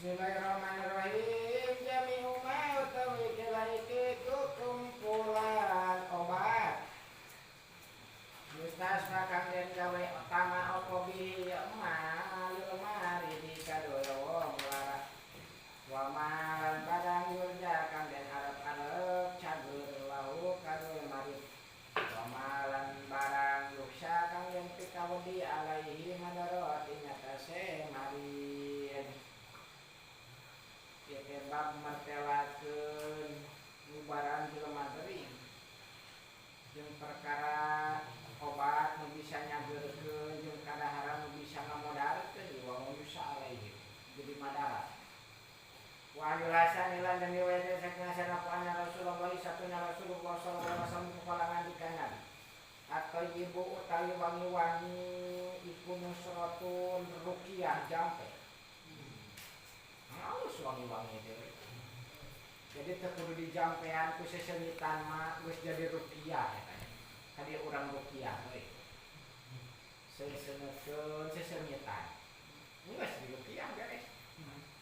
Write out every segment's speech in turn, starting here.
Bismillahirrahmanirrahim. Jami'u ma utawi kelaike kumpulan obat. Mustasfa kang den gawe utama apa bi ma lil maridi kadoyo wong lara. Wa ma barang yurja kang den arep-arep cager lahu kadoyo marid. Wa ma lan barang yuksa kang den pikawedi alaihi madarat ing atase marid. Ieu teh bab martelakeun ngubaran jelema gering jeung perkara obat nu bisa nyageurkeun jeung kadaharan nu bisa ngamodarkeun wa yusa alaihi jadi madarat. Wa yulasan ilan dan riwayat saking sana anna Rasulullah satuna Rasulullah sallallahu alaihi wasallam kala ngandikan Nabi at-thayyibu utawi wangi-wangi iku nusratun ruqyah jampe. Halus wangi-wangi teh. Jadi teu kudu dijampean ku sesengitan mah geus jadi ruqyah eta. Kadi urang ruqyah we. Sesengekeun sesengitan. Geus di ruqyah beres.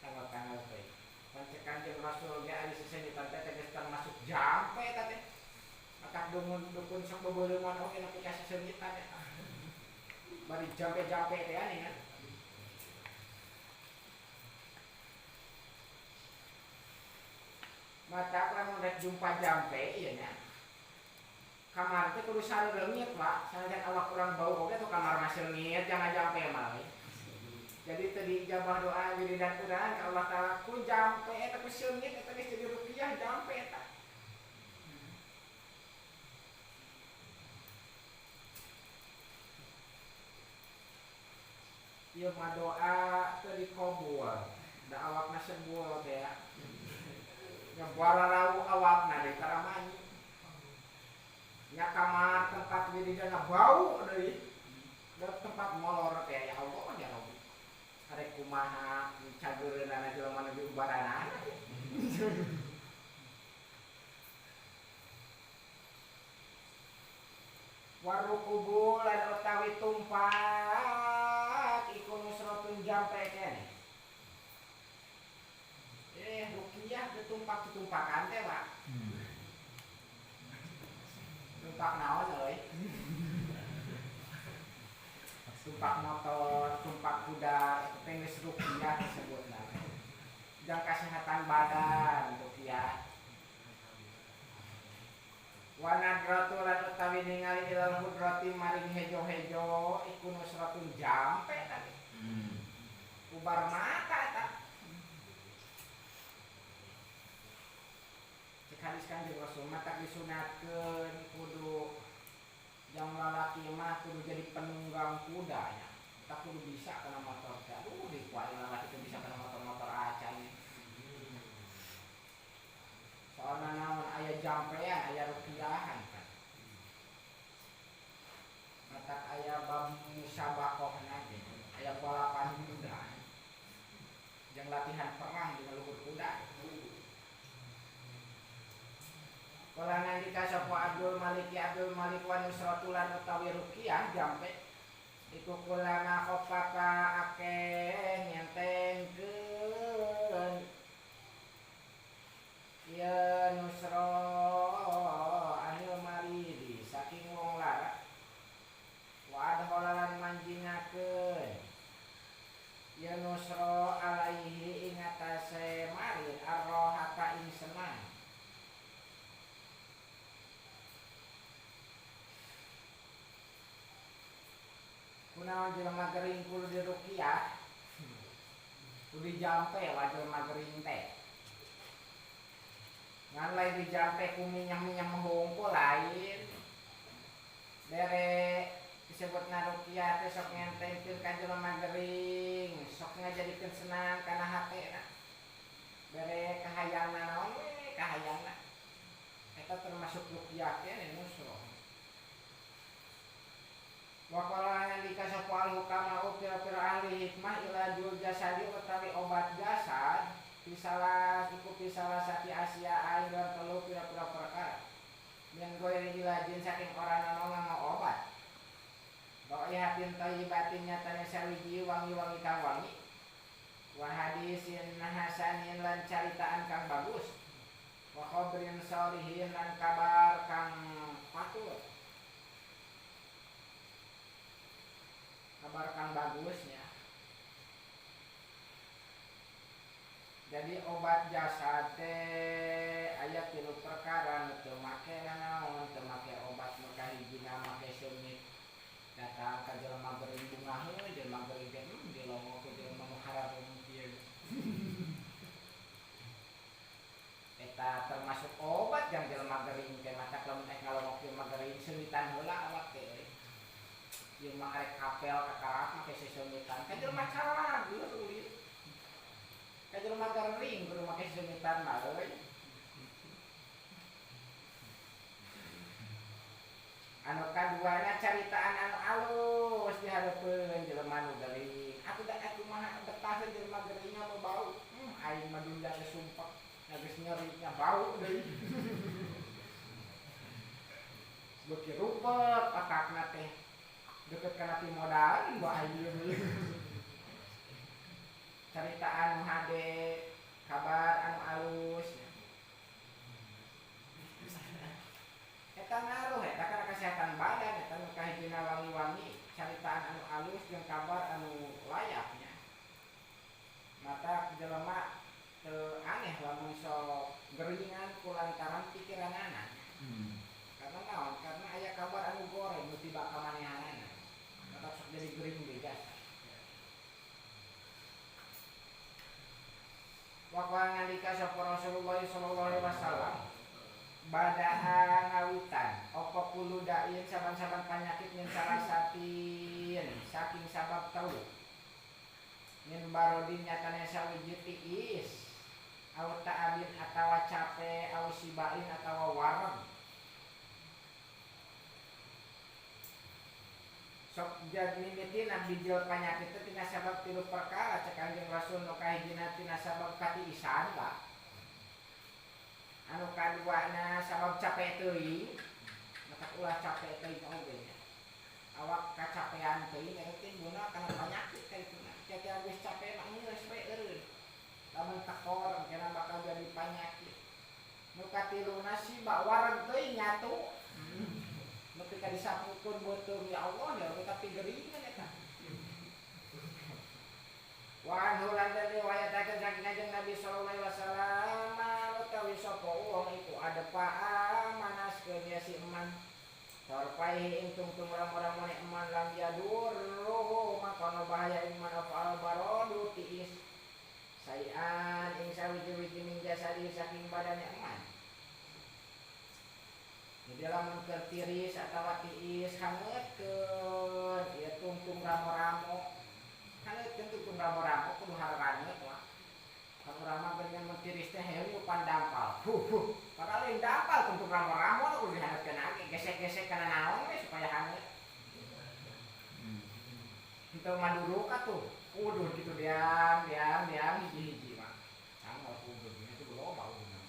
Tanggal-tanggal teh. Pancek Kanjeng Rasul ge ari sesengitan teh geus termasuk jampe eta teh. Maka dukun sok bebeuleungan oge nepi ka sesengitan eta. Bari jampe-jampe teh aneh kan. Mata lamun rek jumpa jampe ieu nya. Kamar teh kudu sareleungit, Pak. Sanajan awak urang bau oge tuh kamar mah seungit jangan jampe mah we. Jadi teu diijabah doa wiridan urang ka Allah Taala ku jampe eta ku seungit eta geus jadi ruqyah jampe eta. Ieu mah doa teu dikabul. Da awakna sebul teh ya. Nyabararau awakna deui karamani. Nya kamar tempat wiridana bau deui. Da tempat molor teh ya Allah ya Rabbi. Arek kumaha cageureunana jelema nu diubaranana. Warukubu lan utawi tumpak iku nusratun jampe kene. Ruqyah ketumpak-ketumpakan teh, Pak. Tumpak naon euy? Tumpak motor, tumpak kuda, itu teh geus ruqyah disebutna. Jang kesehatan badan ruqyah. Wa nadratu lan utawi ningali ilal hudrati maring hejo-hejo iku nusratun jampe tadi. Ubar mata eta. Hadis Kanjeng Rasul mata disunatkeun kudu jang lalaki mah kudu jadi penunggang kuda nya. Tak kudu bisa kana motor teh. Aduh di ku aing lalaki teh bisa kana motor-motor acan. Soalna naon aya jampean, aya ruqyahan kan. Matak aya bab musabaqahna ge, aya balapan kuda. Jeung latihan perang di luhur kuda. Kala nandika sapa Abdul Malik ya Abdul Malik wa nusratulan utawi ruqyah jampe iku kulama khaffafa akeh nyentengkeun ya nusra anil maridi saking wong lara wa adhalalan manjingakeun ya nusra alaihi ing atase marid arrohata ing senang. Kunaon jelema gering kudu diruqyah kudu dijampe wa jelema gering teh ngan lain dijampe ku minyak-minyak hungkul lain bere disebutna ruqyah teh sok ngentengkeun ka jelema gering sok ngajadikeun senang kana hatena bere kahayangna naon we kahayangna eta termasuk ruqyah teh nusra. Wa qala nandika sapa al hukama pira-pira ahli hikmah ila jul jasadi utawi obat jasad pisalah iku pisalah sati asia aing dan telu pira-pira perkara yang goyri ilajin saking ora ana nganggo obat bawa hatin thayyibatin nyatane sawiji wangi-wangi kang wangi Wa hadisin hasanin lan caritaan kang bagus. Wa khabrin sholihin lan kabar kang patut. Kabar kang bagusnya. Jadi obat jasad teh aya tilu perkara nu teu make nanaon, teu make obat nu kahijina make seungit. Datang ka jelema gering bunga heuh, jelema gering teh dilongo ku jelema nu harareum kieu. Eta termasuk obat jang jelema gering teh matak lamun ek ngalongok jelema gering seungitan heula awak teh euy. Ieu mah arek apel ka karak make seungitan. Ka jelema calageur ulin. Ka jelema gering kudu make seungitan mah euy. Anu kaduana caritaan anu alus dihareupeun jelema nu gering. Atuh da atuh mah betah jelema gering mah bau. Aing mah dunda geus sumpek, geus nyeri nya bau deui. Beuki rupek otakna teh. Deket kana pimodalan gua aing. Caritaan anu hade, kabar anu alus. Eta ngaruh eta kana kesehatan badan, eta nu kahijina wangi-wangi, caritaan anu alus jeung kabar anu layaknya. Mata jelema teu aneh lamun sok geringan ku lantaran pikiranana. Karena naon? Karena aya kabar anu goreng nu tiba ka manehanana. Mata sok jadi gering deui jasa. Waqala ngalika sapa Rasulullah sallallahu alaihi wasallam badaa ngawitan apa kulo dain saban-saban panyakit min salasatin saking sabab tau min barodin nyatane sawiji tiis au ta'abin atawa cape au sibain atawa wareg sok jadi mimitina bijil panyakit teh tina sabab tilu perkara cek Kanjeng Rasul nu kahijina tina sabab katiisan lah anu kaduana sabab capek teuing matak ulah capek teuing oge nya awak kacapean teuing eta timbulna kana panyakit ka dituna tiap geus capek mah geus we eureun lamun tekor engkena bakal jadi panyakit nu katiluna siba wareg teuing nyatu nepi ka disapukeun beuteung ya Allah ya tapi geringan eta. Wa anhu lan riwayatakeun saking Kanjeng Nabi sallallahu alaihi wasallam utawi sapa wong iku adepaa manaskeun ya si eman tarpaihi ing tungtung orang-orang eman lam yadurruhu maka bahaya ing man afal barodu tiis sayan ing sawiji-wiji min jasadi saking badane eman. Jadi lamun keur tiris atawa tiis hangeutkeun ieu tungtung ramo-ramo. Hangeutkeun tungtung ramo-ramo kudu hararangeut wah. Kan urang mah geuningan mun tiris teh heuh nyupan dampal. Huh huh. Padahal lain dampal tungtung ramo-ramo nu kudu dihangeutkeun age gesek-gesek kana naon we supaya hangeut. Henteu maduruk atuh. Kudu kitu diam diam diam hiji-hiji mah. Sangor kudu nya tuh loba uduna.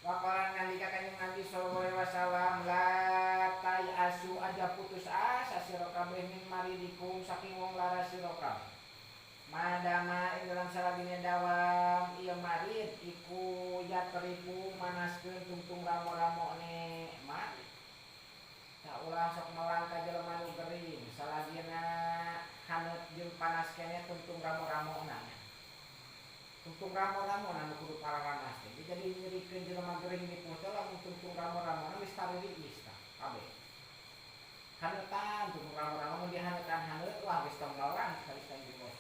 Waqala nalika kanjeng Nabi sallallahu alaihi wasallam la tayasu aja putus asa sira kabeh min maridikum saking wong lara sira kabeh. Madama ing dalam salagine dawam ieu marid iku yatribu manaskeun tungtung ramo-ramone marid. Tak ulah sok melang ka jelema nu gering salagina haneut jeung panas keneh tungtung ramo-ramona. Tungtung ramo-ramona nu kudu pararanas teh. Jadi nyerikeun jelema gering nipuh teh lamun tungtung ramo-ramona geus taririis tah kabeh. Haneutan tungtung ramo-ramo mun dihaneutan haneut wah geus tong melang sekali-sekali di bos.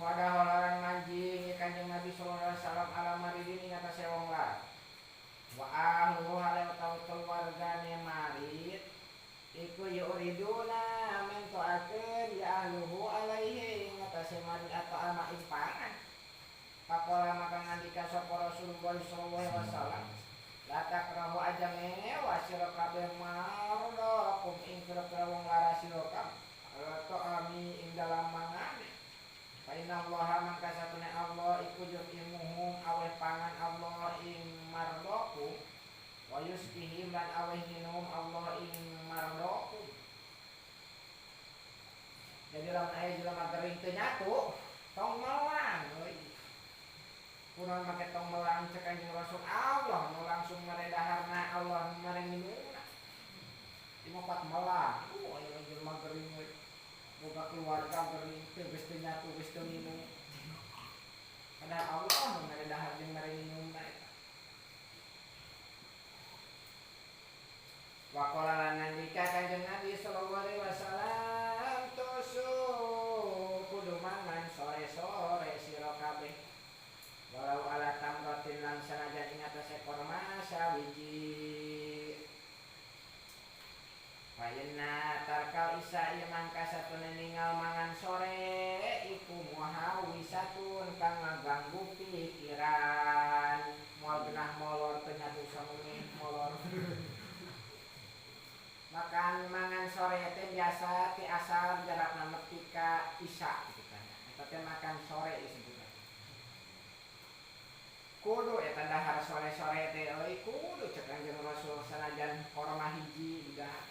Wadah holaran manjing Kanjeng Nabi sallallahu alaihi wasallam ala maridin ing atase wong lara. Wa ahluhu hale utawi keluargane marid iku yuriduna mentoakeun ya ahluhu alaihi ing atase marid atau ama ing pangan. Pakola maka ngandika sapa Rasulullah sallallahu alaihi wasallam la takrahu aja ngewa sira kabeh mardakum ing pira-pira wong lara sira kabeh ta'ami ing dalam mangane. Fa inna Allaha mangka satune Allah iku yutimuhum aweh pangan Allah ing mardakum wa yusqihim lan aweh minum Allah ing mardakum. Jadi lamun aya jelema gering teu nyatu, tong melang euy. Kunaon make tong melang cek Kanjeng Rasul Allah nu langsung mere daharna Allah mere minumna. Di mopat melang, aya jelema gering euy. Boga keluarga gering teu geus teu nyatu geus teu minum. Padahal Allah nu mere dahar jeung mere minumna eta. Waqala lan nandika Kanjeng Nabi sallallahu alaihi wasallam tusu kudu mangan sore-sore sira kabeh. Walau ala tamratin lan sanajan ing atase korma sawiji. Fayna tarkal isya ieu mangka satune ninggal mangan sore iku muhawisatun kang ngaganggu pikiran. Moal genah molor teu nyatu samene molor. Makan mangan sore teh biasa ti asar jarakna nepi ka isya gitu kan. Eta teh makan sore disebutna. Kudu eta dahar sore-sore teh euy kudu cek Kanjeng Rasul sanajan korma hiji didahar.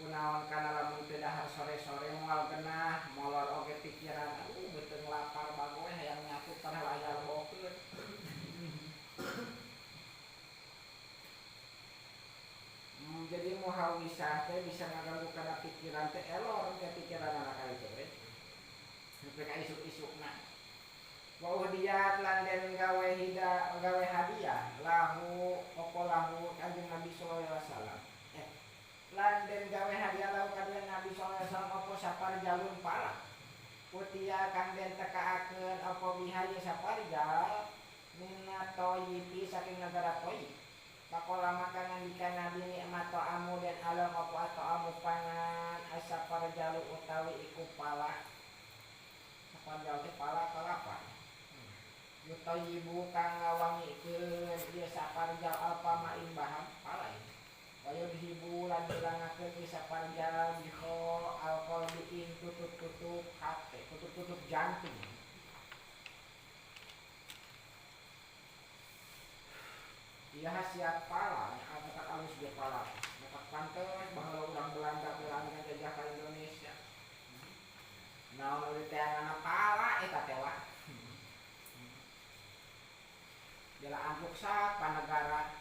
Kunaon kana lamun teu dahar sore-sore moal genah molor oge pikiran aduh beuteung lapar bagoe hayang nyatu padahal aya lebokeun. Jadi muhawisah teh bisa ngaganggu kana pikiran teh elor teh pikiran anak itu we. Sampai ka isuk-isukna. Wa uhdiyat lan den gawe hida gawe hadiah lahu apa lahu Kanjeng Nabi sallallahu alaihi wasallam. Lan den gawe hadiah lahu kanjeng Nabi sallallahu alaihi wasallam apa saparjalun pala. Utia kang den tekaakeun apa biha ye saparjal minna thayyibi saking negara Thayyib. Pakola maka ngandikan Nabi nikmat ta'amu dan alam apa ta'amu pangan asaparjalu utawi iku pala. Saparjalu teh pala kalapa. Yutayibu kang ngawangikeun ieu saparjal alfa ma'in baham pala ieu. Wa yudhibu lan ngilangakeun ieu saparjal biho alqalbi ing tutup-tutup hate, tutup-tutup jantung. Iya khasiat pala, matak alus ge pala. Matak pantes baheula urang Belanda Belanda jajah ka Indonesia. Naon nu diteanganna pala eta teh wah. Jala angkuk sak panegara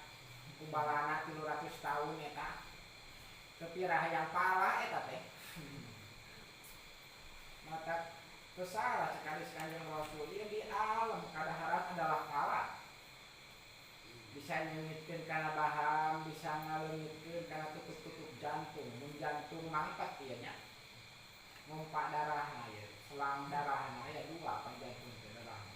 ku balana 300 tahun eta. Teu pirah hayang pala eta teh. Matak teu salah sekali Kanjeng Rasul ieu di alam kadaharan adalah pala. Bisa nyengitkeun kana baham, bisa ngaleungitkeun kana tutup-tutup jantung, mun jantung mangkat ieu nya. Ngompak darahna ieu, selang darahna aya dua pan jantung teh darahna.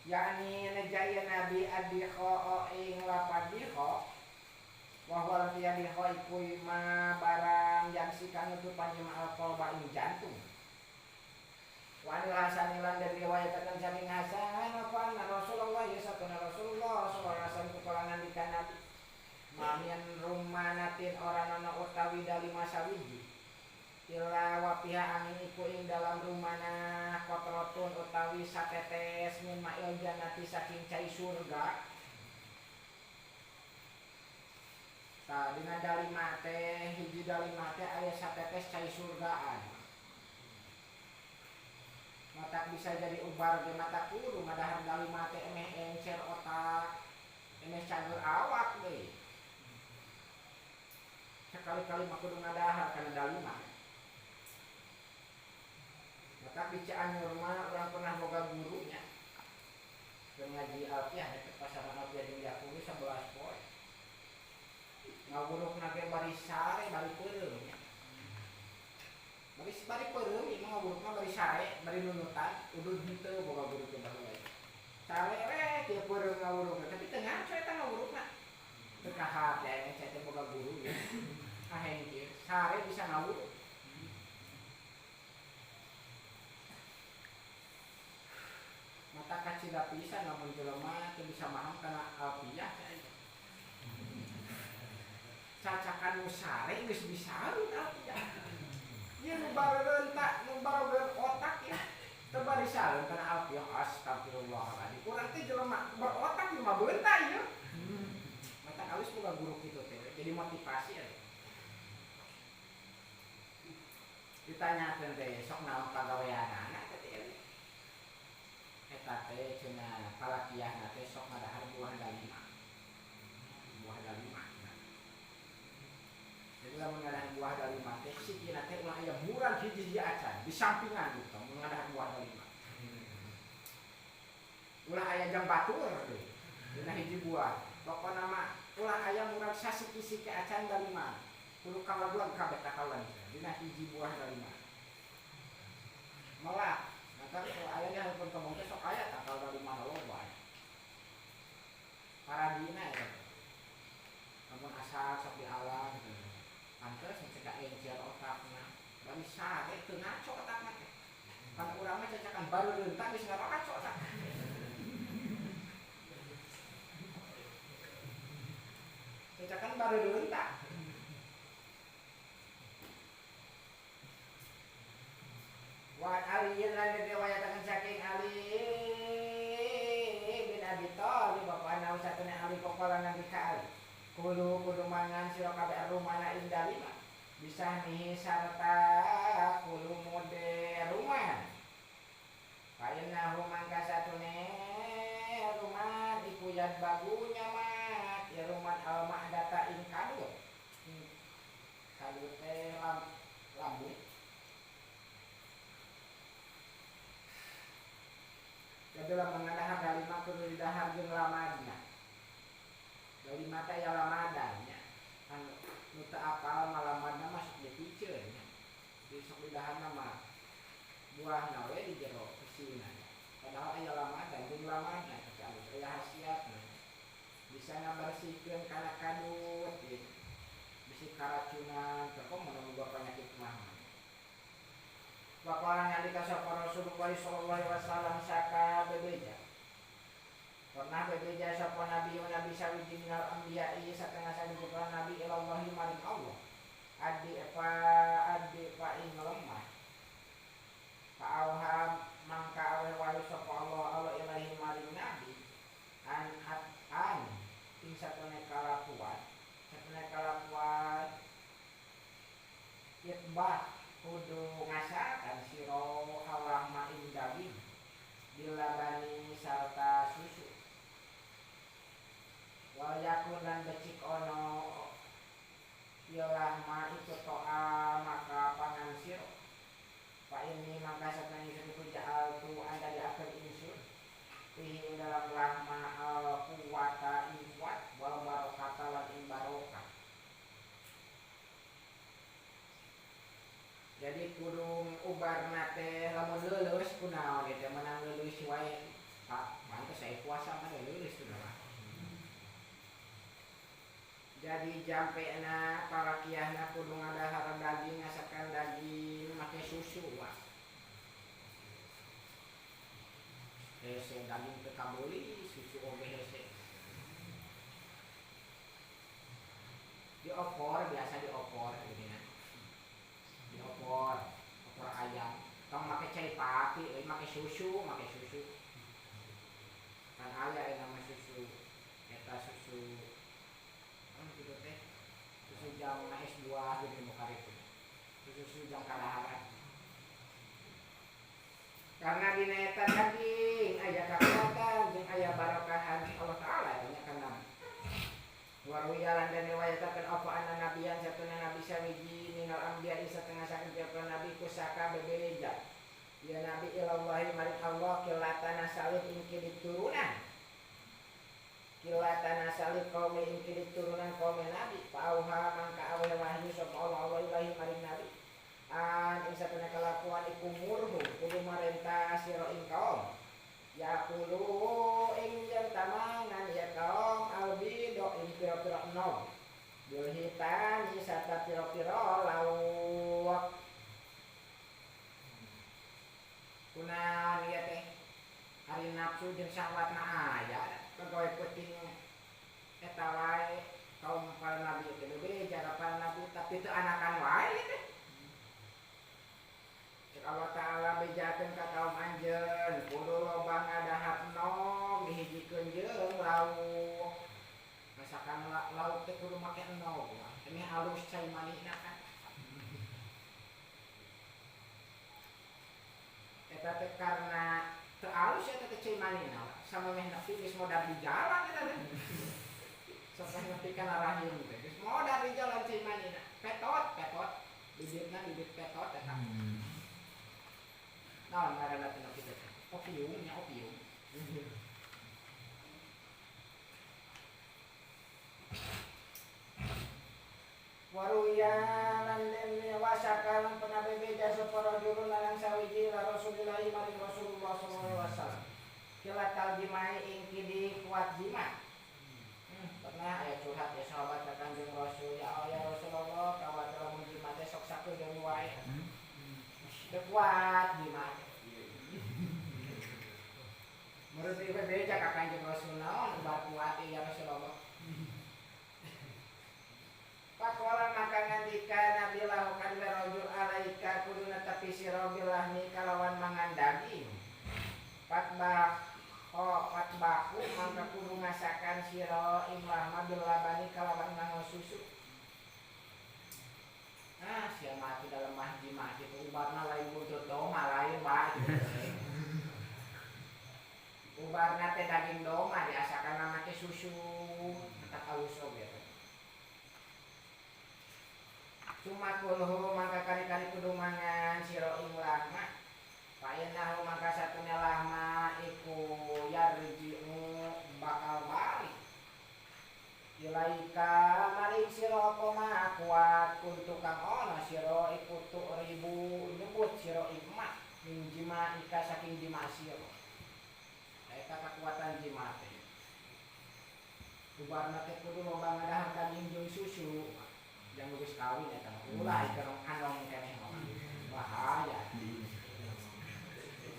Yakni nejaya Nabi adikho ing lapad dikho wa huwa yadikho iku ma barang yang sikan nutupan ma alqalba ing jantung. Wa anil Hasan lan dari riwayatakan saking Hasan apa anna Rasulullah ya satuna Rasulullah sallallahu alaihi wasallam kukalangan dika Nabi mamian rumanatin ora ana utawi dalima sawiji illa wa piha angin iku ing dalam rumana kotrotun utawi satetes min ma'il jannati saking cai surga. Tah dina dalima teh hiji dalima teh aya satetes cai surgaan. Matak bisa jadi ubar ge mata kudu ngadahar dalima teh emeh encer otak emeh cagur awak deui. Sekali-kali mah kudu ngadahar kana dalima. Matak di Cianjur mah urang pernah boga gurunya. Keur ngaji alfiah deket pasaran alfiah jeung Yakulu 11 poe. Ngawurukna ge bari sare bari peureum nya. Bari peureum ieu mah ngawurukna bari sare, bari nunutan, udud henteu boga guru teh baheula. Sare we kieu peureum ngawurukna, tapi teu ngaco eta ngawurukna. Teu kahate aya teh boga guru ieu. Aheng kieu, sare bisa ngawuruk. Mata kacida pisan lamun jelema teu bisa maham kana alfiah cacakan nu sare geus bisaeun alfiah. Ieu nu bareun tak nu bareun otak ya. Teu bari saeun kana alfiah astagfirullahaladzim. Urang teh jelema berotak mah beunta ieu. Mata alus boga guru kitu teh. Jadi motivasi ya. Ditanyakeun teh sok naon pagaweanana teh teh. Eta teh cenah palakiahna teh sok ngadahar buah dalima. Buah dalima. Jadi lamun ngadahar buah dalima teh sikina teh ulah aya murang hiji-hiji acan di sampingan gitu mun ngadahar buah dalima. Ulah aya jang batur teh dina hiji buah. Pokona mah ulah aya murang sasiki-siki acan dalima. Kudu kalaguan kabeh takalan dina hiji buah dalima. Malah maka kalau aya di handphone kembang teh sok aya takal dalima loba. Paradina eta. Lamun asal sok di alam gitu. Pantes cekak encer otakna. Bari sare teu ngaco otakna teh. Kan urang mah cacakan baru leuntak geus ngaco otak. Cacakan baru leuntak. Wa Ali lan riwayataken saking Ali bin Abi Thalib bapana usatune Ali pokola nabi ka Ali. Kudu kudu mangan sira kabeh rumana ing dalima. Bisa mihi sarta kudu mode ruman. Kayenahu mangka satune ruman iku yad bagu nyamat ya ruman al mahdata ing kadut. Kadut teh lambung. Jadi lamun ngadahar dalima kudu didahar jeung lamadna. Dalima teh aya lamadan nya. Kan nu teu apal mah lamadna masuk dipiceun nya. Di sok didaharna mah buahna we di jero eusina. Padahal aya lamadan jeung lamadna teh alus aya khasiatna. Bisa ngabersihkeun kana kadut ieu. Bisi karacunan teh kok mun boga penyakit mah. Waqala nalika sapa Rasulullah sallallahu alaihi wasallam saka bebeja. Pernah bebeja sapa nabi nabi sawiji minal anbiya'i satengah sawiji para nabi ilallahi maring Allah. Adi pa ing lemah. Fa auha mangka awe wahyu sapa Allah Allah ilahi maring nabi an an ing satune kalakuan itbah kudu ngasakan sira Allah ing daging dilabani sarta susu wal yakun lan becik ono ialah ma iku to'a maka pangan sira fa ini mangka satana ingsun iku ja'al tu anda diakeun ingsun fihi dalam lahma al quwata ing kuat wal barokata lan ing barokah. Jadi kudu ubarna teh lamun leuleus kunaon ieu teh menang leuleus wae. Pak, pantes saya puasa mah leuleus tuh mah. Jadi jampena parakiahna kudu ngadahar daging ngasakan daging make susu wah. Hese daging teu kabeuli, susu oge hese. Diopor biasa diopor gini. Diopor, opor ayam. Tong make cai pati, euy make susu, make susu. Kan aya nama susu. Eta susu kan kitu teh. Susu jang na es buah geuning nu karep. Susu jang kadaharan. Karena dina eta daging aya kakuatan jeung aya barokahan Allah Taala nya kana. Waruya lan den riwayatakeun apa anna nabiyan satuna nabi sawiji minal anbiya satengah saking pira nabi kusaka bebeja. Ya nabi ilallahi maring Allah kilatana salib ing kiditurunan. Kilatana salib kaum ing kiditurunan kaum nabi. Pauha mangka awe wahyu sapa Allah Allah ilahi maring nabi. An ing satuna kalakuan iku murhu kudu marentah sira ing kaum. Yaqulu ing yen tamangan ya kaum albido ing pira-pira enom bil hitani sarta pira-pira lauk. Kunaon ieu teh ari nafsu jeung syahwatna aya kagawe peuting eta wae kaum para nabi teh bebeja ka para nabi tapi teu anakan wae teh. Cek Allah Ta'ala bejakeun ka kaum anjeun kudu loba ngadahar enog dihijikeun jeung lauk. Masakan lauk teh kudu make enog. Ini halus cai manihna kan. Eta teh karena teu alus eta teh cai manina sama meh nepi geus modar di jalan eta teh. Sampai nepi kana rahim teh geus modar di jalan cai manina. Petot, petot. Bibitna bibit petot eta. Naon ngaranna teh nepi teh? Opium nya opium. Waruya lan den wasakalan pernah bebeja sapa rajulun lanang sawiji la Rasulillah maring Rasulullah sallallahu alaihi wasallam. Kilatal jimai ing kidi kuat jima. Pernah aya curhat ya sahabat ka Kanjeng Rasul, ya Allah ya Rasulullah kawat lamun jima teh sok sakedeung wae. Teu kuat jima. Murid bebeja ka Kanjeng Rasul naon ubar kuat ya Rasulullah. Pakola maka ngandika Nabi lahu kan rajul alaika kudu netepi sira bilahmi kalawan mangan daging. Patbahu mangka kudu ngasakan sira ing lahma bil labani kalawan nganggo susu. Ah sia mati dalam mah jima kitu ubarna lain buntut doma lain bae. Ubarna teh daging doma diasakan make susu tetap alus oge. Cuma kulhu mangka kari-kari kudu mangan sira ing lahma. Fa innahu mangka satune lahma iku yarji'u bakal balik. Ilaika maring sira apa ma kuat kuntu kang ana sira iku ribu nyebut sira ikma min jima ika saking jima sira. Eta kakuatan jima teh. Ubarna teh kudu loba ngadahar daging jeung susu. Jangan geus kawin eta ulah ieu anom keneh mah bahaya.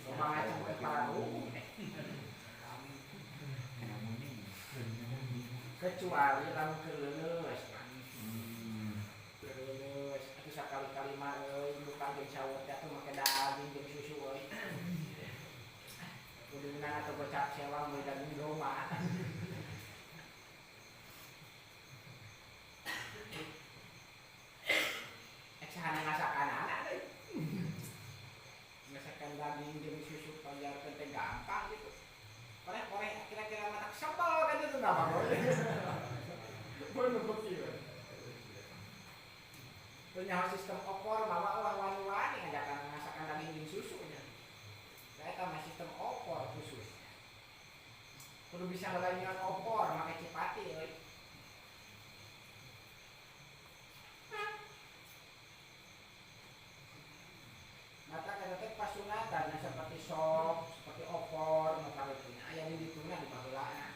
Loba ngaceng ke pararuguh teh. Kecuali lamun keur leuleus. Keur leuleus atuh sakali-kali mah euy bukan jeung sawut teh atuh make daging jeung susu euy. Kuduna atuh gocap sewang meuli daging domba. Sahana ngasakan anak deui. Ngasakan daging jeung susu pajarkeun teh gampang gitu. Koreh-koreh kira-kira matak sambal kan itu nama boleh. Boleh bukti. Punya sistem opor mawa ulah wani-wani ngajakan ngasakan daging jeung susu nya. Eta mah sistem opor khusus. Kudu bisa ngelaingan opor make cipati euy. Mata kata teh pasunatan seperti sop, seperti opor, nu karitunya aya di dituna di baheulana.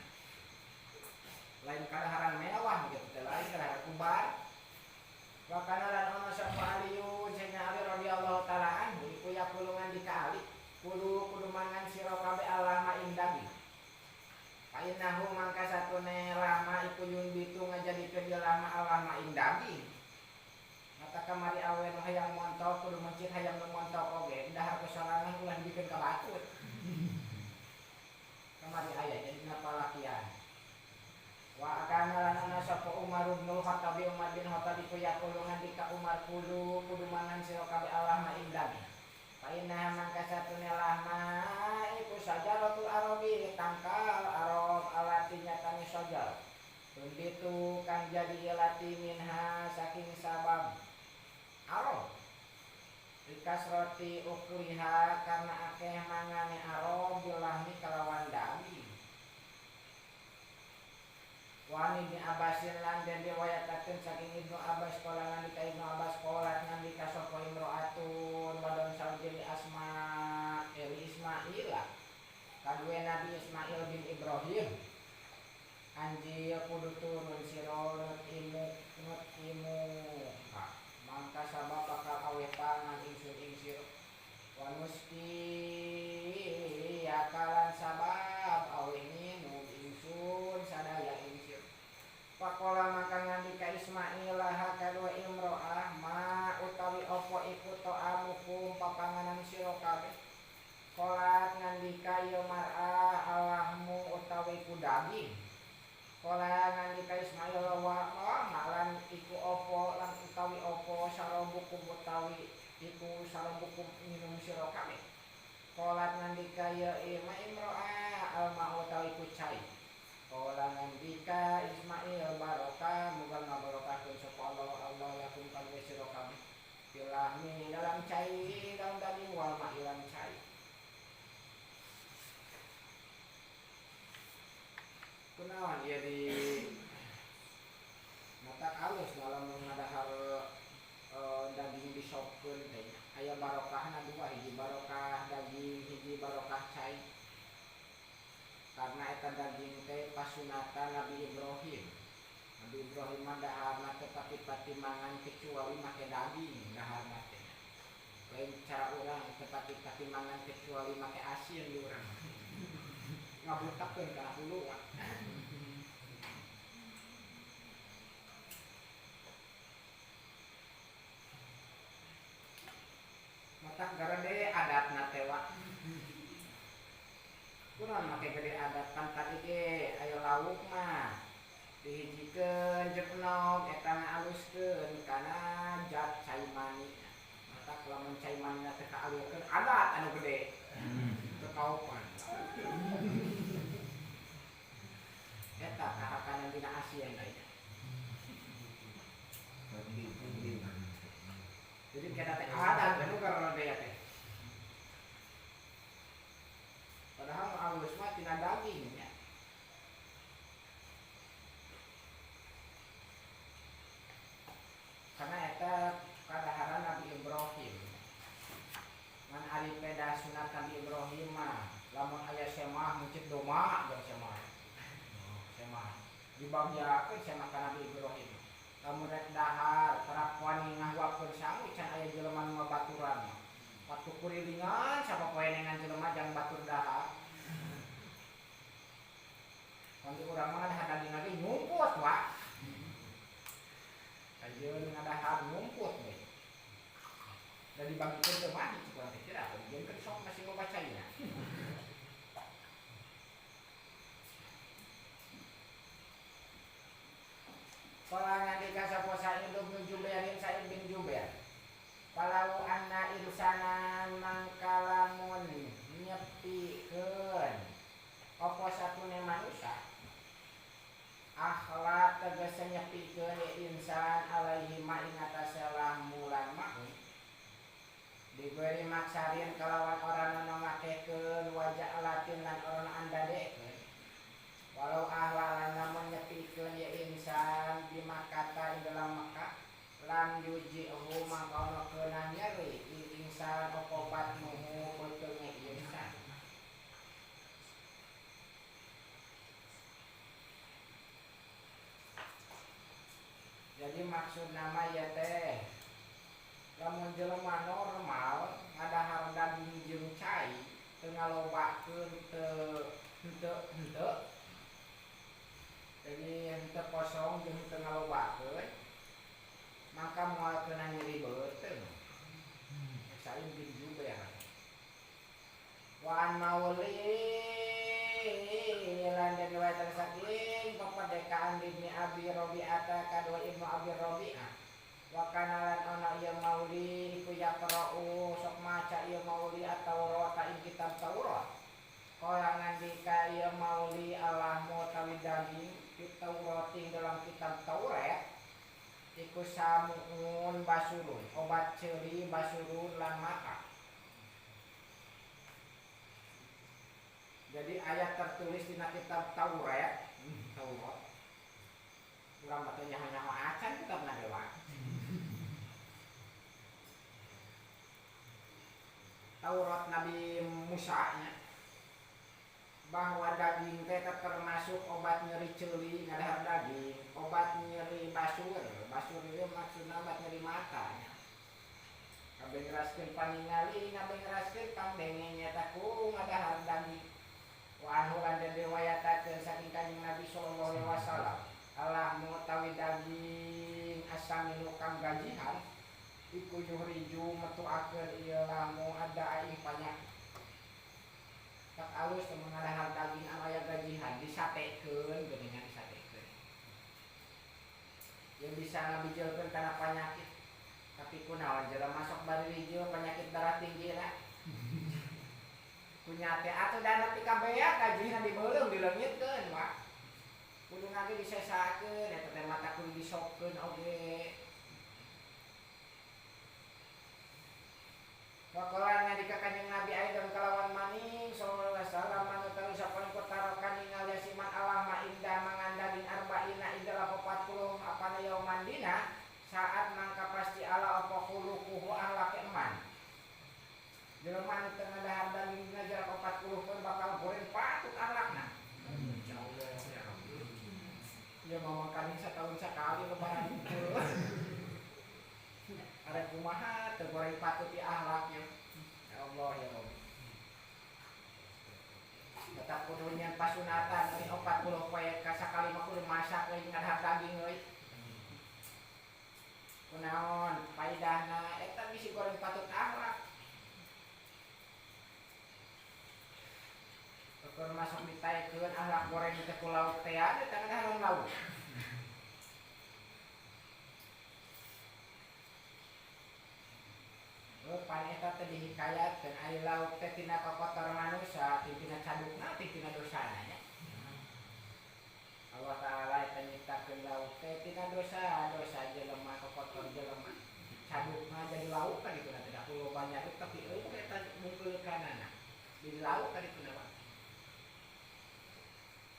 Lain kadaharan mewah gitu teh, lain kadaharan ubar. Wa kana lan ono sapa Aliyu sayyidina Ali radhiyallahu taala anhu iku yaqulu ngandika Ali, kudu kudu mangan sira kabeh alama ing daging. Fa innahu mangka satune lama iku yunbitu ngajadikeun ieu lama alama ing daging. Mata kamari awe nu hayang montok kudu mencit hayang nu montok oge dahar ku sorangan ulah dibikeun ka batur. Kamari aya jadi napalakian. Wa kana lan ana sapa Umar bin Khattab Umar bin Khattab iku yaqulu ngandika Umar kudu kudu mangan sira kabeh alama ing daging. Fa inna mangka satune lahma iku sajaratul arabi tangkal arab alati nyatane sajar. Tunditu kang jadi ilati minha saking sabab arab dikasroti ukliha karena akeh mangane arab bilahmi kalawan daging. Wani bin Abbasin lan den riwayatakeun saking Ibnu Abbas qala nandika Ibnu Abbas qala nandika sapa imro'atun wadon saujeli Asma eli Ismaila kadue Nabi Ismail bin Ibrahim anjil kudu turun sira nut imu mangka sabab bakal aweh pangan ingsun ing sira wa nuski akalan sabab aweh minum ingsun sadaya ing sira. Pakola maka ngandika Ismail laha kadua imro'ah ma utawi opo iku to'amukum papanganan sira kabeh. Kolat ngandika ya mar'ah alahmu utawi ku daging. Kola ngandika Ismail wa malan iku opo lan utawi opo sarobukum utawi iku sarobukum minum sira kabeh. Qolat ngandika ya ima imro'a al ma'u tawi ku cai. Qala ngandika Ismail barokah muga ngabarokahkeun sapa Allah Allah lakum kaduwe sira kabeh. Filahmi dalam cai dalam daging wal ma'ilan cai. Kunaon ieu di mata alus dalam ngadahar daging disopkeun teh aya barokahna dua, hiji barokah daging hiji barokah cai. Karena eta daging teh pasunatan Nabi Ibrahim. Nabi Ibrahim mah daharna teh pati-pati mangan kecuali make daging daharna teh. Lain cara urang teh pati-pati mangan kecuali make asin di urang. Ngabutakkeun kana hulu. Matak garede adatna teh wa. Kurang make gede adat pan tadi ge aya lauk mah dihijikeun jeung enog eta ngaaluskeun kana jat cai mani. Matak lamun cai manina teh kaalirkeun adat anu gede. Teu kaopan. Eta kahakanan dina asieun teh. Jadi kita teh adat anu garede teh. Padahal alus mah tina daging nya. Karena eta kadaharan Nabi Ibrahim. Ngan ari peda sunat Nabi Ibrahim mah lamun aya semah mencit doma jeung semah. Semah dibagyakeun semah ka Nabi Ibrahim. Lamun rek dahar terap wani ngahuapkeun sangu can aya jelema nu ngabaturan. Waktu kurilingan sapopoe nengan jelema jang batur dahar. Kan urang mah ngadahar daging lagi nyumput wa. Ayeuna ngadahar nyumput we. Da dibagikeun teu mah cik urang teh kira jeung keur sok masih loba caina. Qala ngandika sapa Sa'id bin Jubair Sa'id bin Jubair. Walau anna insanan mangkalamun nyepikeun apa satune manusia akhlak tegese nyepikeun insan alaihi ma ing atase lahmulan maun diberi maksarin kalawan ora ana ngakekeun wajah latin lan ora andadekeun walau ahlalan namun nyepikeun ya insan bimakata ing dalam Mekah lam yujihu mangka ana keunah nyeri insan apa batnuhu beuteunge insan. Jadi maksud nama ya teh lamun jelema normal ngadahar daging jeung cai teu ngalobakeun teu henteu jadi henteu kosong jeung teu ngalobakeun maka moal kena nyeri beuteung. Sain bin Jubair. Wa an mauli lan diriwayatan saking peperdekaan Ibnu Abi Rabi'ah kadua Ibnu Abi Rabi'ah. Wa kana lan ana ieu mauli iku yaqra'u sok maca ieu mauli at-Taurat ing kitab Taurat. Qala ngandika ieu mauli alahmu tawi daging fit Taurat ing dalam kitab Taurat iku samuun basurun obat ceuli basurun lan mata. Jadi ayat tertulis di kitab Taurat, Taurat. Urang mah teh nyaho-nyaho acan kitabna dewa. Taurat Nabi Musa nya bahwa daging teh termasuk obat nyeri ceuli ngadahar daging, obat nyeri basur. Basur itu maksudna obat nyeri mata nya. Kabeh ngeraskeun paningali, kabeh ngeraskeun pangdenge nyata ku ngadahar daging. Wa anhu lan den riwayatakeun saking Kanjeng Nabi sallallahu alaihi wasallam, Allah mutawi daging asaminu kang gajihan iku yuhriju metuakeun ieu lamu ada ing panyakit. Tak alus teu ngadahar daging anu aya gajihan disatekeun geuningan disatekeun. Yang bisa ngabijeulkeun kana panyakit. Tapi kunaon jelema sok bari rijil penyakit darah tinggi lah. Kunya teh atuh dana ti kabea gajihna dibeuleum dileungitkeun Pak. Kudu ngage disesakeun eta teh mata kudu disokkeun oge. Waqala ngadika Kanjeng Nabi aidan kalawan maning sallallahu alaihi wasallam anu tawi sapa kutarokan ningali siman Allah ma indah mangandaging arba'ina indah 40 apana yauman dina saat mangka pasti ala apa khuluquhu ahlak eman. Jelema anu teu ngadahar daging dina jarak 40 poe bakal goreng patut ahlakna. Insyaallah ya Rabbi. Ya mau makan setahun sekali lebaran itu. Arek kumaha teu goreng patut di ahlak ya. Ya Allah ya Rabbi. Tetap kudu nyeun pasunatan euy 40 poe ka sakali mah kudu masak euy ngadahar daging euy. Kunaon paidahna eta bisi goreng patut ahlak. Keur masuk ditaekeun ahlak goreng teh ku lauk teh aya teh ngadahar lauk. Pan eta teh dihikayatkeun ari lauk teh tina kokotor manusia, tina cadukna, tina dosana nya. Allah Ta'ala eta nyiptakeun lauk teh tina dosa, dosa jelema kokotor jelema. Cadukna jadi lauk kan itu teh da loba nyaduk tapi eueuh eta mungkeulkanana. Jadi lauk kan itu mah.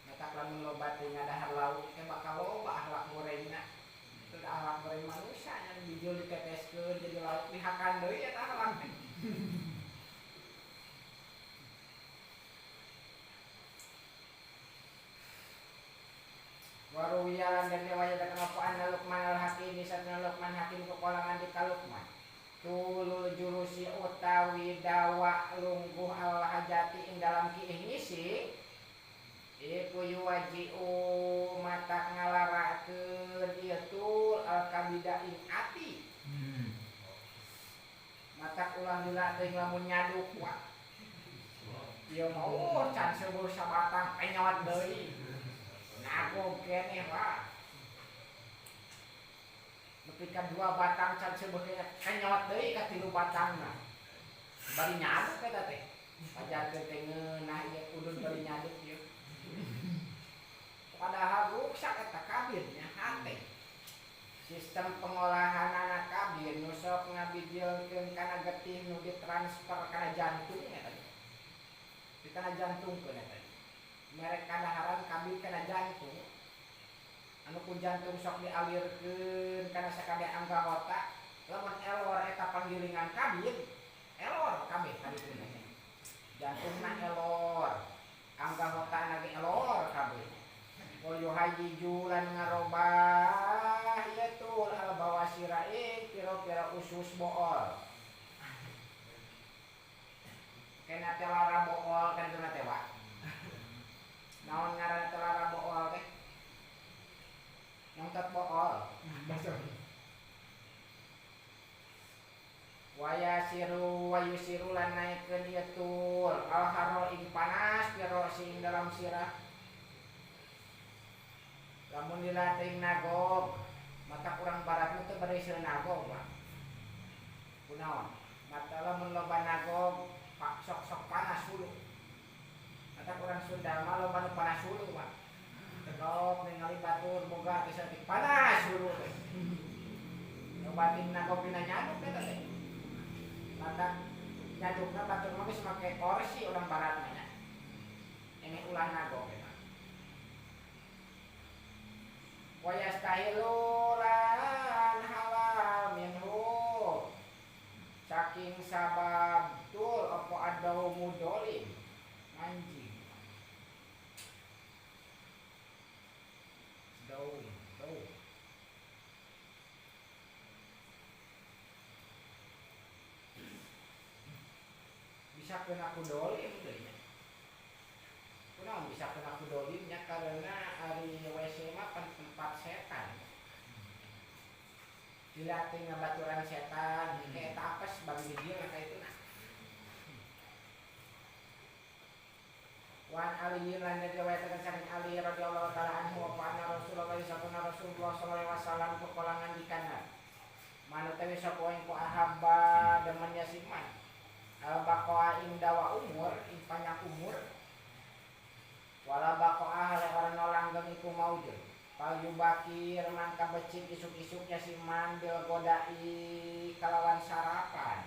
Matak lamun loba teh ngadahar lauk teh bakal loba akhlak gorengna. Itu akhlak goreng manusia yang bijil diteteskeun jadi lauk dihakan deui eta akhlak teh. Waruwiya lan den riwayataken apa anna Luqman al-Hakim satna Luqman Hakim kekolangan di ka Luqman. Tulul jurusi utawi dawa lungguh al-hajati ing dalam kiih ngisi iku yuwaji'u mata ngalarakeun ieu tul al-kabida ing ati. Mata ulah lila teuing lamun nyaduk wa. Ieu mah can seueuh sabatang penyot deui. Nagog keneh wa. Nepi ka 2 batang can seueuh kenyot deui ka 3 batangna. Bari nyaduk eta teh. Pajarkeun teh ngeunah ieu udud bari nyaduk ieu. Padahal ruksak eta kabirnya hate. Sistem pengolahan anak kabir nu sok ngabijilkeun kana getih nu ditransfer kana jantung eta. Di kana jantungkeun eta. Merek kadaharan kabir kana jantung. Anu ku jantung sok dialirkeun kana sakabeh anggota, lamun elor eta panggilingan kabir, elor kabeh kadituna. Jantungna elor, anggotana ge elor kabeh. Wa yuhayyiju lan ngarobah ieu tul al bawasira ing pira-pira usus bool. Kena teh lara bool kan teh teh wa. Naon ngaranna teh lara bool teh? Nyongtot bool. Wayasiru wayusiru lan naikeun ieu tul al harro ing panas pira sing dalam sirah. Lamun dilatih nagog mata kurang barat mah teu bari nagog Pak. Kunaon? Mata lamun loba nagog pak sok-sok panas hulu. Mata kurang Sunda mah loba nu panas hulu Pak. Tegok ningali batur boga teh saeutik panas hulu teh. Loba ting nagog dina nyaduk eta teh. Mata nyadukna batur mah geus make kursi urang barat mah nya. Eme ulah nagog eta. Wa yastahilu lan halal minhu saking sabab tul apa adau mudolim anjing daun daun bisa kena ku dolim deui nya. Kunaon bisa kena ku dolimnya karena ari WC mah pan tempat setan. Dilatih ngabaturan setan, kayak apes bagi dia ka itu nah. Wan Ali lan diriwayatkeun saking Ali radhiyallahu taala anhu wa anna Rasulullah sallallahu alaihi wasallam kekolangan dikana. Manut teh sapa ing ku ahabba demen yasiman. Al baqaa ing dawa umur ing panjang umur. Wala baqa'a hale orang langgeng iku maujud. Fal yubakir mangka becik isuk-isuknya si man bil godai kalawan sarapan.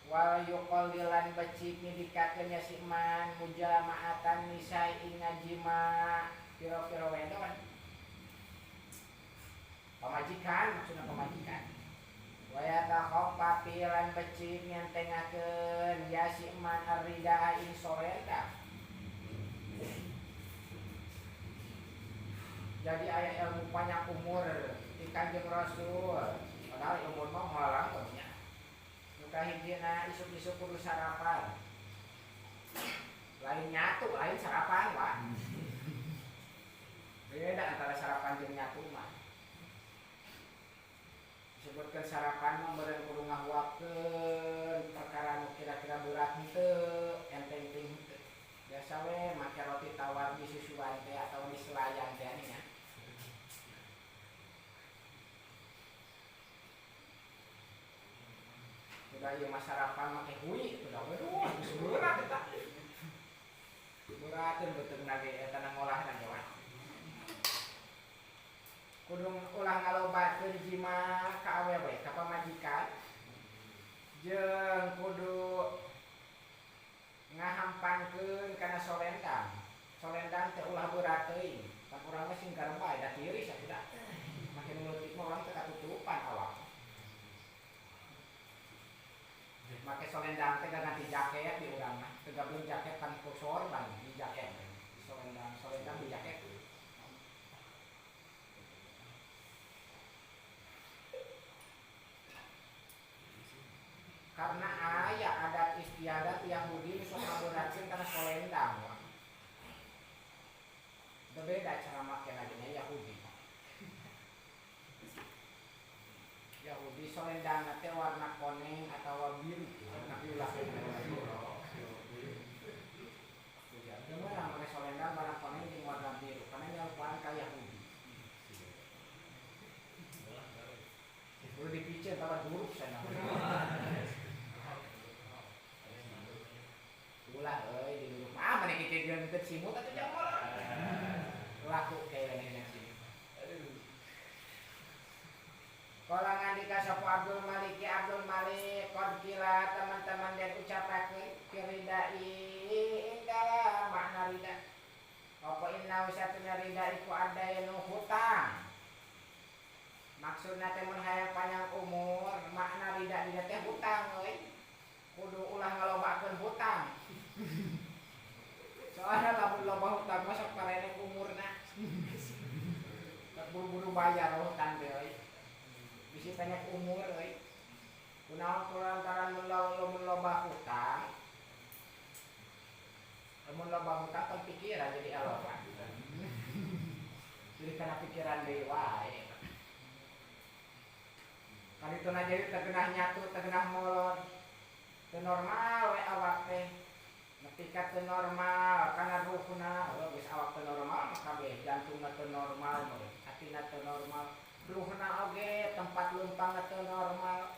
Wal yuqallilan becik nyidikakeun nya si man mujama'atan nisai ing ngajima pira-pira wedon. Pamajikan maksudna pamajikan. Wa yatakhaffafi lan becik nyentengakeun ya si man arridaa ing sorenda. Jadi aya ilmu panjang umur di Kanjeng Rasul. Padahal umur mah moal langgeng nya. Nu kahijina isuk-isuk kudu sarapan. Lain nyatu, lain sarapan, Pak. Beda antara sarapan jeung nyatu mah. Disebutkan sarapan mah meureun kudu ngahuapkeun perkara nu kira-kira berat henteu, enteng teuing henteu. Biasa we make roti tawar di susuan teh atau di selayan teh nya. Udah ieu mah sarapan make hui, udah waduh geus berat eta. Berateun beuteungna ge eta na ngolahna ge wah. Kudu ulah ngalobakeun jima ka awewe ka pamajikan. Jeung kudu ngahampangkeun kana solendang. Solendang teh ulah berat teuing. Pan urang mah sing gareng bae da tiris atuh da. Make nu leutik mah urang teh katutupan awak. Make solendang teh ganti jaket di urang mah. Teu gabung jaket pan ku sorban di jaket. Solendang, solendang di jaket. Karena aya adat istiadat Yahudi sok ngaberatkeun kana solendang. Berbeda cara make nya Yahudi. Yahudi solendang teh warna koneng atau biru, tapi ulah gimana make solendang warna koneng jeung warna biru karena nyarupaan ka Yahudi. Kudu dipiceun tambah duruk sana. Ulah euy di duruk. Ah maneh kieu jeung teu simut atuh jamol. Laku kayaknya sih. Aduh. Kala ngandika sapa Abdul Malik ya Abdul Malik qad kila teman-teman dan ucapakeun firidai ing dalam makna rida. Apa inna usatuna rida iku adainu hutang. Maksudna teh mun hayang panjang umur, makna rida dina teh hutang euy. Kudu ulah ngalobakeun hutang. Soalnya lamun loba hutang mah sok parenek umurna. Buru-buru bayar hutang teh euy. Bisi pendek umur euy. Kunaon kulantaran mun loba hutang. Mun loba hutang kan pikiran jadi elok. Jadi kana pikiran deui wae. Kan itu na jadi tegenah nyatu, tegenah molor. Teu normal we awak teh. Nepi ka teu normal kana ruhna, heuh geus awak teu normal mah kabeh jantungna teu normal, hatina teu normal. Ruhna oge tempat leumpangna teu normal.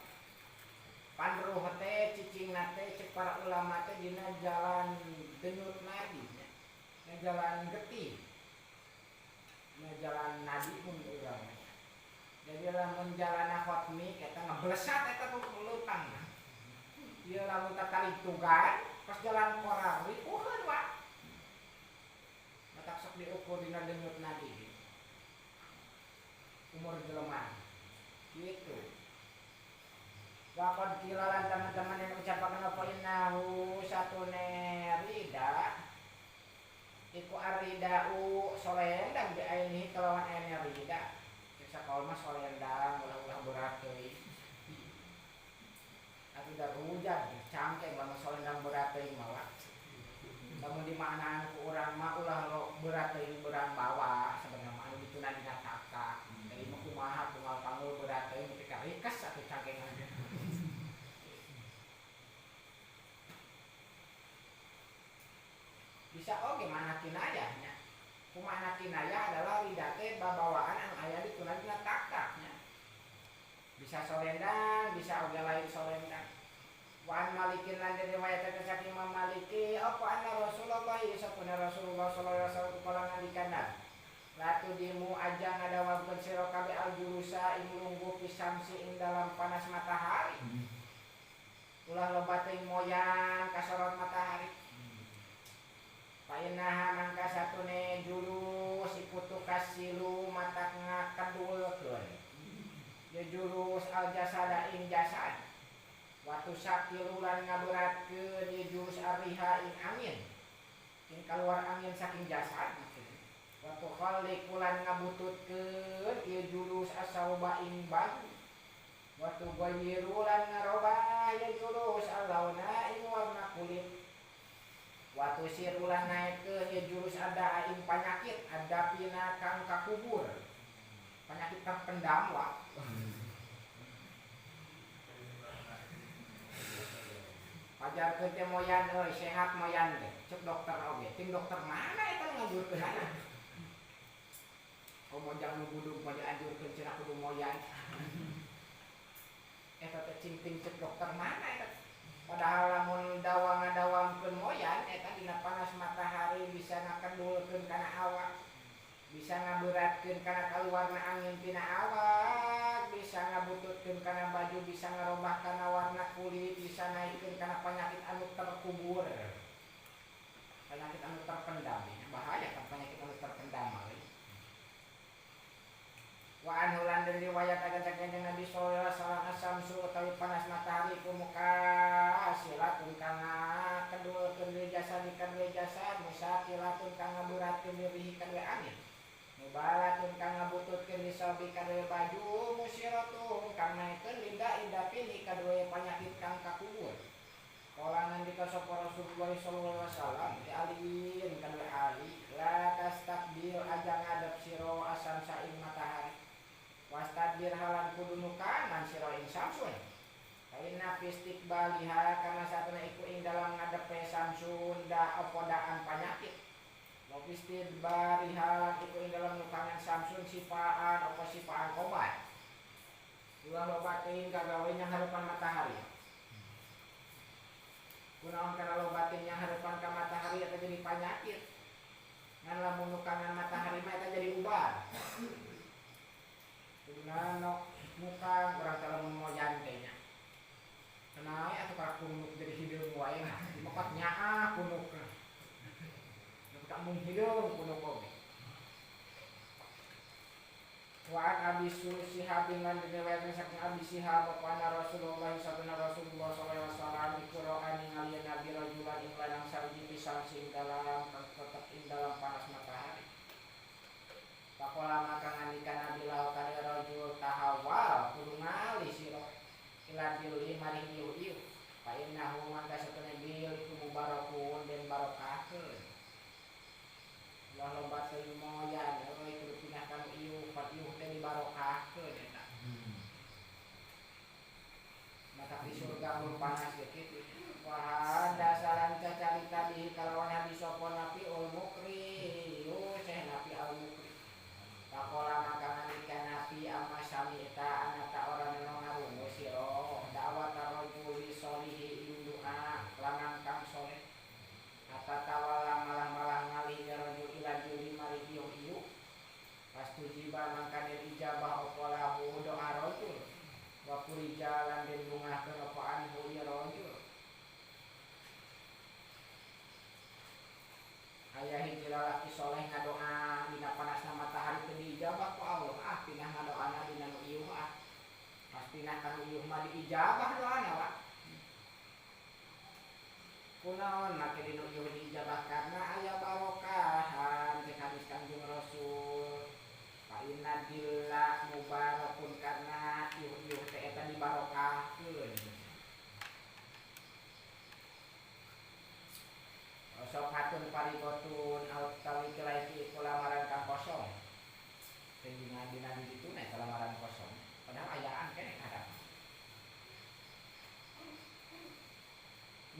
Pan ruh teh cicingna teh cek para ulama teh dina jalan denyut nadi nya. Dina jalan getih. Dina jalan nadi mun urang. Jadi lamun jalana khotmi eta ngeblesat eta leumpang. Ieu lamun tatalitugan pas jalan korawi uheun wa. Matak sok diukur dina denyut nadi. Umur jelema. Gitu. Waqad kilalan teman-teman yang ucapakan apa innahu satune rida iku arridau solendang bi ainihi kalawan aine rida. Cek mah solendang ulah-ulah berat teuing. Atuh da rujat cangkeng lamun solendang berat teuing mah wa. Lamun dimaknaan ku urang mah ulah lo berat teuing berang bawa sebenarnya mah anu dituna dina taka. Dari mah kumaha tunggal panggul berat teuing nepi ka rikes atuh cangkengan. Bisa oge makna kinayahnya. Kumakna kinayah adalah rida teh babawaan anu aya di tuna dina taktaknya. Bisa solendang, bisa oge lain solendang. Wa an Malikin lan diriwayatkeun saking Imam Maliki apa anna Rasulullah sapuna Rasulullah sallallahu alaihi wasallam kala ngandikana la tudimu aja ngadawamkeun sira kabeh al julusa ing lungguh pisamsi ing dalam panas matahari. Ulah loba teuing moyan kasorot matahari. Painaha mangka satune julus iku tukasilu matak ngakedulkeun. Ye julus al jasada ing jasad. Watu sakilu lan ngaberatkeun ye julus arriha ing angin. Ing kaluar angin saking jasad maksudna. Watu khaliqu lan ngabututkeun ieu julus asauba ing baju. Watu ghayyiru lan ngarobah ieu julus alauna ing warna kulit. Watu siru lan naekkeun ieu julus ada ing panyakit adapina kang kakubur. Penyakit terpendam wa. Pajarkeun teh moyan euy sehat moyan teh. Cek dokter oge. Ting dokter mana eta ngajurkeun anak? Komo jang nu budug mah dianjurkeun cenah kudu moyan. Eta teh cing cek dokter mana eta? Padahal lamun dawa ngadawamkeun moyan eta dina panas matahari bisa ngakedulkeun kana awak, bisa ngaberatkeun kana kaluarna angin tina awak, bisa ngabututkeun kana baju, bisa ngarobah kana warna kulit, bisa naikkeun kana penyakit anu terkubur. Penyakit anu terpendam, bahaya kan penyakit anu terpendam mah. Wa anhu lan diriwayataken saking Nabi sallallahu alaihi wasallam asamsu utawi panas matahari ku mukasilatun kang kedulkeun li jasad kadue jasad musakilatun kang ngaberatkeun diri kadue angin mubalatun kang ngabututkeun li sabi kadue baju musiratun kang naikeun linda indapini kadue panyakit kang kakubur. Kala ngendika sapa Rasulullah sallallahu alaihi wasallam li aliin kadue ali la tastakbil aja ngadep sira asamsa ing matahari. Wastadbir halan kudu nukanan sira ing samsun. Kaina istiqbaliha kana satuna iku ing dalam ngadepe samsun da opodaan panyakit. Wa istidbariha lan iku ing dalam nukangan samsun sipaan apa sipaan obat. Ulah loba teuing kagawe nya harepan matahari. Kunaon kana loba teuing nya harepan ka matahari eta jadi panyakit. Ngan lamun nukangan matahari mah eta jadi ubar. Kuduna muka urang teh lamun moyan teh nya. Kenal atuh ka kunuk jadi hideung wae mah. Mokat nyaah kunuk. Nepi ka mung hideung kunuk oge. Wa an Abi Syihab lan diriwayatkeun saking Abi Syihab apa Rasulullah sallallahu alaihi wasallam iku ro'ani ngalian Nabi rajulan ing lanang sawiji pisan sing dalam tetep ing dalam panas matahari. Pakola maka ngandika Nabi lahu ka rajul tahawal kudu ngali sira ila dili maring ieu-ieu fa innahu mangka satuna bil iku mubarakun den barokahkeun. Ulah loba teuing moyan euy kudu pindah ka nu ieu fa ieu teh dibarokahkeun eta. Mata di surga mun panas ge kitu. Wa dasaran cacarita bihi kalawan hadis sapa Nabi ul Mukri yo Syekh Nabi al Mukri. Pakola maka ngalika Nabi amma sami eta anata orang nu ngarungu sira da'wat rajuli sholihi ing doa lanang kang soleh hatta tawala malah-malah ngalih ya rajul ila juli mari ieu-ieu pastujiba mangka den ijabah apa lahu doa rajul wa kurija lan den bungahkeun apa anhu ya rajul. Aya hiji lalaki soleh ngadoa dina panasna matahari teu diijabah ku Allah. Ah pinah ngadoana dina nu ieu ah. Pas pinah ka nu ieu mah diijabah doana wa. Kunaon make dina nu ieu diijabah karena aya barokahan cek hadis Kanjeng Rasul. Fa inna dilla mubarakun karena ieu-ieu teh eta dibarokahkeun. Sopatun parigotun utawi kelaiki iku lamaran kang kosong. Sehingga dina di ditu nya lamaran kosong. Padahal ayaan keneh kadang.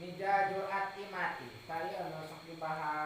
Mijajul atimati, tadi anu sok dibahas